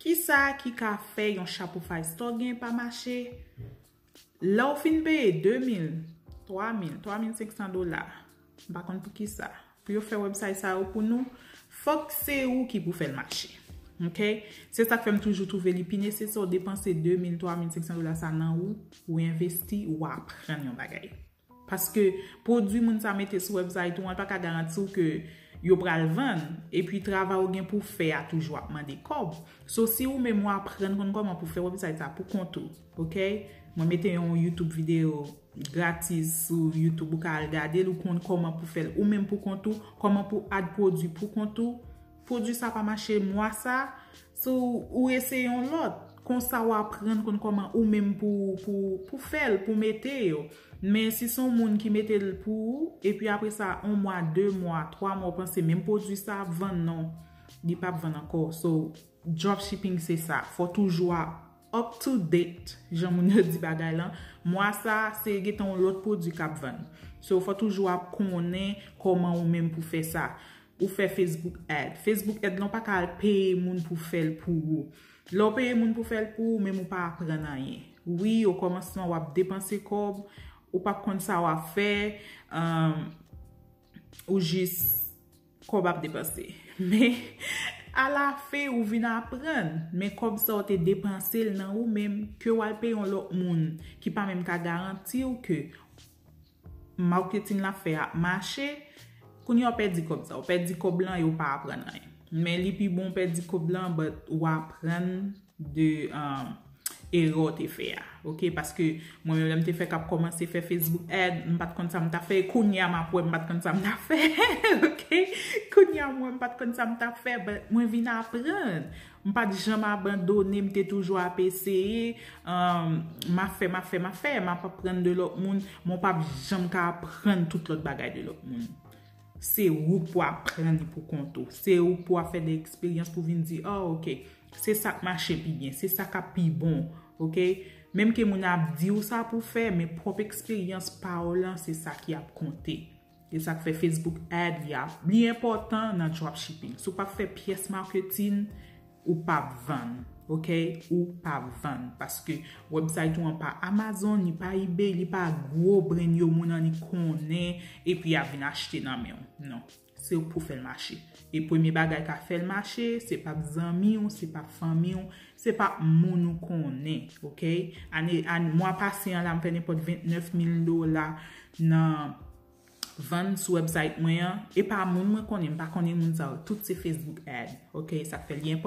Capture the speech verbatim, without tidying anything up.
Kisa ki ka fè yon Shopify store gen pa mache? Lè w fin peye de mil, twa mil, twa mil senk san dola, m pa konn pou kisa, pou yo fè website sa yo pou nou, fòk se ou ki pou fè l mache. Ok? Se sa k fè m toujou twouve li pi nesesè w depanse de mil, twa mil senk san dola sa nan ou, ou envesti, ou aprann yon bagay. Paske pwodui moun sa mete sou website ou an, pa ka garanti w ke yo pral vann, epi travay ou gen pou fè a toujou ap mande kòb. So, si ou menm ou aprann konn kòman pou fè website sa pou kont ou, ok? Mwen mete yon YouTube videyo gratis sou YouTube, ou ka al gade l, ou konn kòman pou fè l ou menm pou kont ou, kòman pou add pwodui pou kont ou. Pwodui sa pa mache mwa sa, so ou eseye yon lòt. Konsa w aprann konn kòman ou menm pou, pou, pou fè l, pou mete yo. Men si se yon moun ki mete l pou ou, epi apre sa, yon mwa, de mwa, twa mwa, ou panse menm pwodui sa ap vann, non, li p ap vann ankò. So, dropshipping se sa. Fò toujou ap up to date, jan moun yo di bagay lan. Mwa sa, se gentan yon lòt pwodui k ap vann. So, fò toujou ap konnen kòman ou menm pou fè sa. Ou fè Facebook ad. Facebook ad lan, ou pa ka al peye moun pou fè l pou ou. Lè w peye moun pou fè l pou ou, menm ou pa aprann anyen. Wi, okòmansman, w ap depanse kòb, ou p ap konn sa w ap fè, um, ou jis kòb ap depanse. Men, alafen, ou vin aprann. Men kòb sa w te depanse l nan ou menm, ke w al peye yon lòt moun ki pa menm ka garanti w ke marketing l ap fè ap mache, kounye a w pèdi kòb sa. Ou pèdi kòb lan e ou pa aprann anyen. Men li pi bon w pèdi kòb lan, but ou aprann de, um, erè w te fè a. Ok? Paske mwen menm lè m te fèk ap kòmanse fè Facebook ad, m pa t konn sa m t ap fè. E kounye a m ap wè m pa t konn sa m t ap fè. Ok? Kounye a m wè m pa t konn sa m t ap fè, but mwen vin aprann. M pa t janm abandone, m te toujou ap eseye. Um, m ap fè, m ap fè, m ap fè, m ap aprann de lòt moun, men w p ap janm ka aprann tout lòt bagay de lòt moun. Se ou k pou aprann li pou kont ou. Se ou k pou ap fè de eksperyans pou vin di, oh, ok, se sa k mache pi byen, se sa k ap pi bon, ok? Menm ke moun ap di w sa pou fè, men pwòp eksperyans pa w lan, se sa ki ap konte. E sa k fè Facebook ad li ap, li enpòtan nan dropshipping. Si w p ap fè pyès marketing, ou p ap vann, ok? Ou p ap vann. Paske website ou an pa Amazon, li pa eBay, li pa gwo brand yo moun annik konnen, epi y ap vin achte nan men w. Non. Se ou k pou fè l mache. E premye bagay k ap fè l mache, se p ap zanmi w, se p ap fanmi w, se p ap moun ou konnen, ok? Ane, ane, mwa pase an la, m fè nenpòt vennèf mil dola nan vann sou website mwen an. E pa moun mwen konnen, m pa konnen moun sa yo. Tout se Facebook ad, ok? Sa k fè li enpòtan.